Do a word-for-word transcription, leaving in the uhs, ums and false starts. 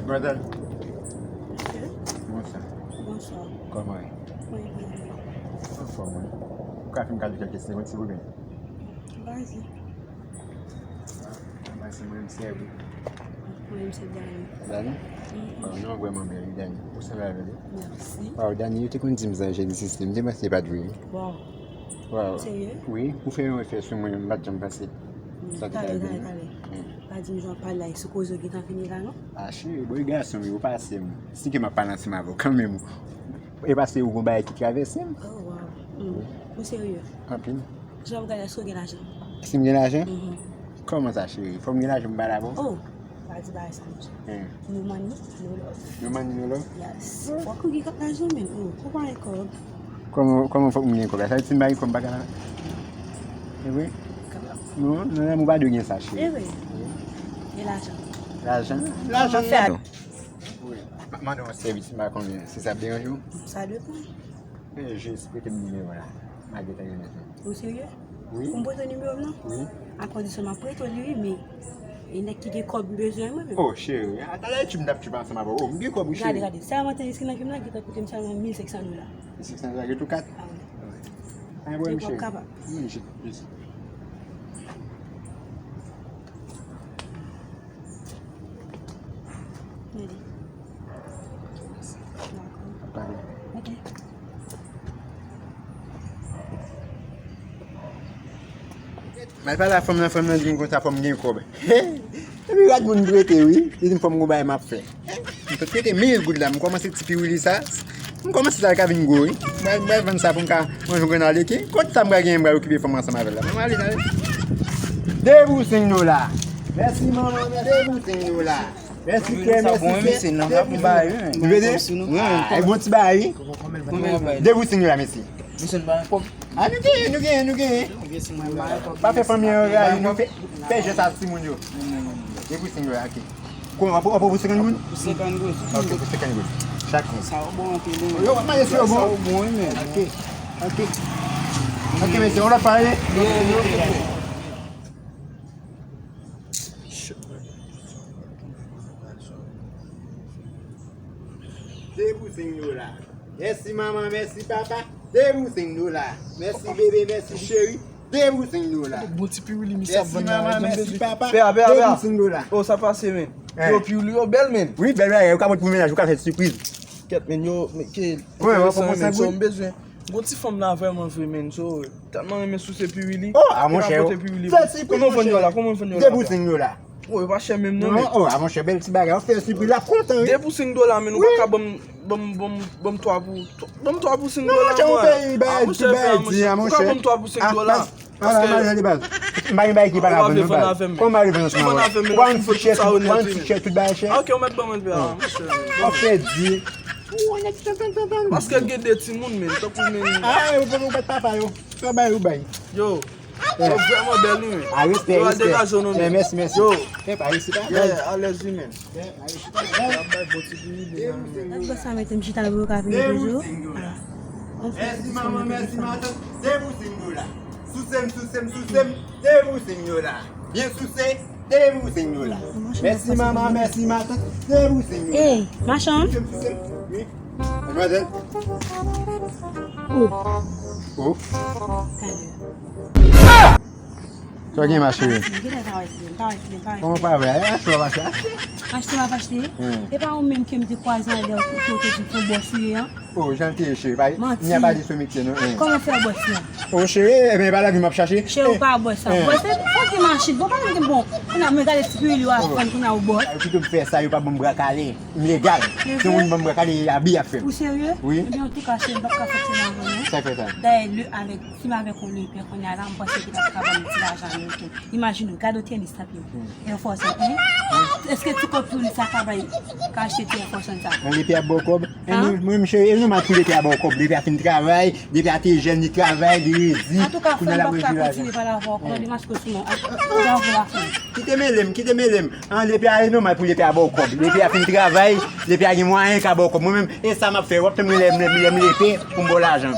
Madam. Bonswa. Bonswa. Kòman w ye? Mwen byen. Anfòm, wi. Ou ka fin kal di kèk kesyon, silvouplè? Vas-y. Mwen se mwen, m sèvi. Mwen se Dani. Dani? Mm. Oh, non, vrèman bèl, wi, Dani. Ou sanble avè l, wi. Mèsi. Waw, Dani, yo te konn di m sa, jeni sisi, m te panse se pa t vre, wi. Waw. Waw. Serye? Wi, pou fè yon efè sou mwen, m pa t janm panse. Mm, sa te ka rive. Tale, tale, tale. Mm. Pa di m jan w ap pale la, e sou koze w gentan fini la, non? A, cheri, bon, e gason, wi, ou pase m. Si ke m ap pale ansanm avè w, kanmenm, e paske ou gon bagay ki travèse m. Oh, waw. Mm. Ou serye? Anpil. Jan w ap gade, èske w gen lajan? Si m gen lajan? Mhm. Kòman sa, cheri? Fò m gen lajan pou m pale avè w? Oh, pa di bagay sa, monchè. Hein. No money, no love. No money, no love? Yes. Fòk ou gen kòb lajan, men. Oh, ou pa gen kòb. Kòman, kòman fòk m gen kòb la? Sa vle di si m pa gen kòb, m pa ka... E vre? Non, non, lanmou pa dwe gen sa, cheri. E vre. Gen lajan. Lajan? Lajan fè. Wi. M ap mande w yon sèvis, m pa konnen si sa ap deranje w. Sa depann. Men jis prete m nimewo w la. M a gentan remèt ou. Ou serye? Wi. Pou m prete w nimewo m nan? Wi. A kondisyon m ap prete w li, wi, men e nèg ki gen kòb m bezwen, mwen menm. Oh, cheri, a talè tchip m t ap tchip ansanm avè w. Oh, m gen kòb, wi, cheri. Gade, gade, sèlman te riske nan ke m nan gentan koute m sèlman mil senk san dola. Mil senk san dola, gen tou kat? A wi. Wi. Pa gen pwoblèm, cheri. Gen kòb kapab. Wi, cheri. Mèsi. Dakò. Ok. M al pale a fanm nan, fanm nan di m konsa fò m gen kòb. Epi rad moun m prete, wi. Li di m fò m gon bagay m ap fè. M te prete mil goud la, m kòmanse ti piwili sa. M kòmanse sa ka vin gwo, wi. M pral, m pral vann sa pou m ka manje yon grenn aleke. Kot sa m pral genyen, m pral okipe fanm ansanm avè l la. Mwen ale, ale. De pou senk dola. Mèsi, manman, mèsi pou senk dola. Mèsi, kè, mèsi, sè. Nou vede? Wi. E bon ti bagay, wi. De pou senk dola, mèsi. Misye n pa gen kòb. A, nou genyen, nou genyen, nou genyen. Pa fè fanmi an rayi, nou fè, fè jès a timoun yo. De pou senk dola, ok. Kòman, an pou, an pou senkant goud? Pou senkant goud. Ok, pou senkant goud. Chak moun. Sa yo bon anpil, wi. Yo, w ap manje sou yo bon? Sa yo bon, wi, men. Ok. Ok. Ok, mesye, yon lòt fwa, wi. De pou senk dola. Mèsi manman, mèsi papa. De pou senk dola. Mèsi bebe, mèsi cheri. De pou senk dola. Bon ti piwili misye ap vann la. Mèsi manman, mèsi papa. De pou senk dola. Oh, sa pase, men. Yo piwili yo bèl, men. Wi, bèl bagay. Ou ka pran pou mennaj, ou ka fè sipriz. Kèt, men, yo, men, ke, men, sa, men, sa m bezwen. Gon ti fanm la vrèman vre, men, so, tèlman renmen souse piwili. Oh, a monchè, pote piwili. Kòman w vann yo la? Kòman w vann yo la? De pou senk dola. Oh, yo pa chè menm non, men. Oh, a monchè, bèl ti bagay. Ou fè sipriz, l ap kontan, wi. De pou senk dola, men, ou pa ka ban m, ban m, ban m, ban m twa pou, ban m twa pou senk dola, mwen. Non, monchè, ou peye bagay, ti bagay di a, monchè. Ou ka ban m twa pou senk dola. Ala, paske malè de baz. M pa gen bagay ki pa la vann non, baz. Kòman m pa vle vann ansanm avè w? Ou pa yon ti chè, tout bagay chè. Ok, ou mèt ban mwen, monchè. Ou fè di. Paske gen de timoun, men, tankou, men. A, ou pa, ou pa papa yo. Ou bay, ou bay. Yo, yo vrèman bèl, wi, men. A, respè, respè. Yo, degaje w non, men. Mèsi, mèsi. Yo. Epa, respè, pa bay. Yeah, alèz, wi, men. Gad bò sa mete m chita la pou yo ka vini toujou. Mèsi manman, mèsi matant, de pou senk dola. Souse m, souse m, souse m, de pou senk dola. Byen souse, de pou senk dola. Mèsi manman, mèsi matant, de pou senk dola. Ey, machann. Souse m, souse m, wi. Madmwazèl. Oh. Oh. Talè. Sa w gen, ma cheri? Kòman w pa vle? Achte w ap achte, achte. Achte w ap achte? Hmm. E pa ou menm ke m te kwaze anlè w, ke w te di se yon bòs ou ye an? Oh, jan l te ye, cheri. Pa, manti. N a pa di sou metye, non. Hmm. Kòman w fè bòs la? Oh, cheri, ebyen, e pa lavi m ap chache. Cheri, ou pa bòs la. Hmm. Bòs, e, fò w gen machin. Bon, pa menm gen bon. Kounye a, mwen gade ti piwili w ap vann, kounye a ou bòs. Ay, pito m fè sa, yo pa ban m bra kale. M legal. Se moun ban m bra kale, abi y ap fè m. Ou serye? Wi. Ebyen, antouka, cheri, m p ap ka fonksyone avè w, non. Sa fè sa? Dayè, lè avèk, si m avèk yon lepè kounye a la, m panse ke l ap ka ban m ti lajan yo tou. Imajine w, gade w tenis, tanpri. Hmm. Air Force One, hein? Hmm. Èske ti kòb tou li sa ka bay, ka achte ti Air Force One sa? An lepè ap ba w kòb? Hein? E nou, mwen, cheri, e nou, m ap tou lepè ap ba w kòb. Lepè a fin travay, lepè a te jèn, li travay, li redi. Antouka, fanm, m p ap ka kontinye pale avè w ankò, li maske sou mwen. Bravo, la fanm. Kite mele m, kite mele m. An, lepè a, e nòmal pou lepè a ba w kòb. Lepè a fin travay, lepè a gen mwayen ka ba w kòb. Mwen menm, e sa m ap fè, w ap tann mwen lè, lè, lè m lepè pou m ba w lajan.